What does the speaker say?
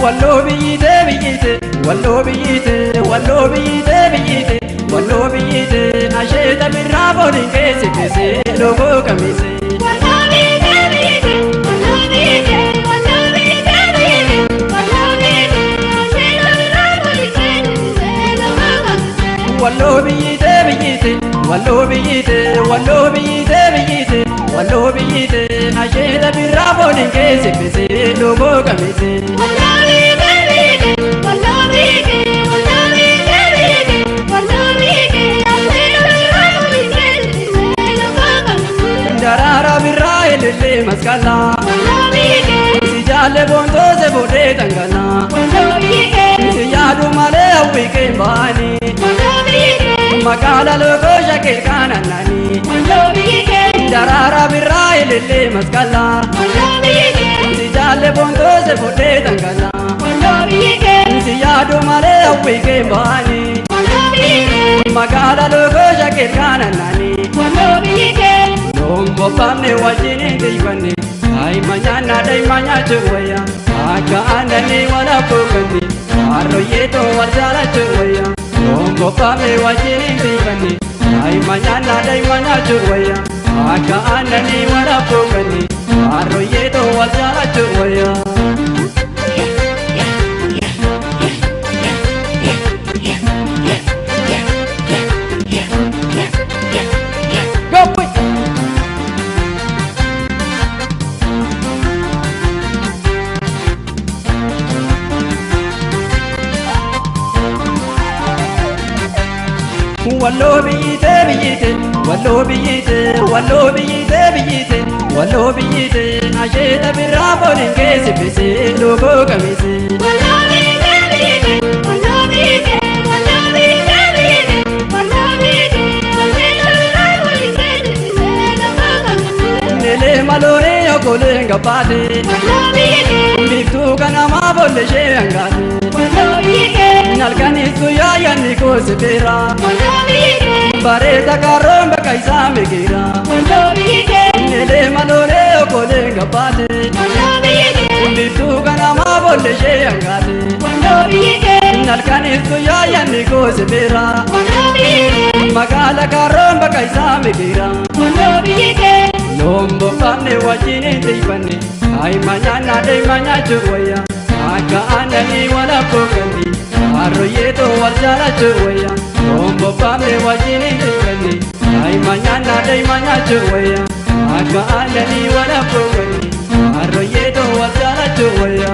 Walloo biyyitee biyyite, walloo biyyite, walloo biyyitee biyyite, walloo biyyite, asheeta birraa fooliin keessi fise loogoo kamise. Walloo biyyitee biyyite, walloo biyyite, walloo biyyitee biyyite, walloo biyyite, asheeta birraa fooliin keessi fise loogoo kamise. Daraara birraa ilillee masqalaa. Si jaalle boontoose boodee dhangalaa. Si yaadu malee hawwii kee baanii. Magaala loogoo shakeel kaanannanii. Daraara birraa ilillee masqalaa. Si jaalle boontoose boodee dhangalaa. Si yaadu malee hawwii kee baanii. Magaala loogoo shakeel kaanannanii. Loon bobbaafne wajjin hin tiifanne. Daa'ima nyaannaa daa'ima nyaachuu wayya. Akka aannanii wal abbookanne. Harrooyyeetoo wal jaalachuu wayya. Loon bobbaafne wajjin hin tiifanne. Daa'ima nyaannaa daa'ima nyaachuu wayya. Akka aannanii wal abbookanne. Harrooyyeetoo wal jaalachuu wayya. Go boy! Walloo biyyitee biyyite, walloo biyyite, walloo biyyitee biyyite, walloo biyyite, asheeta birraa fooliin keessi fise loogoo kamise. Nelee malooree okoleen gabbaate, biiftuu kanamaa boolle ishee hangaate. Halkanis guyyaa yaadni koo si beera, bareeda karoon bakka isaa migira. Nelee malooree okoleen gabbaate, biiftuu kanamaa boolle ishee hangaate. Halkanis guyyaa yaadni koo si beera. Magaala karoon bakka isaa migira. Loon bobbaafne wajjin hin tiifanne. Daa'ima nyaannaa daa'ima nyaachuu wayya. Akka aannanii wal abbookanne. Harrooyyeetoo wal jaalachuu wayya. Loon bobbaafne wajjin hin tiifanne. Daa'ima nyaannaa daa'ima nyaachuu wayya. Akka aannanii wal abbookanne. Harrooyyeetoo wal jaalachuu wayya.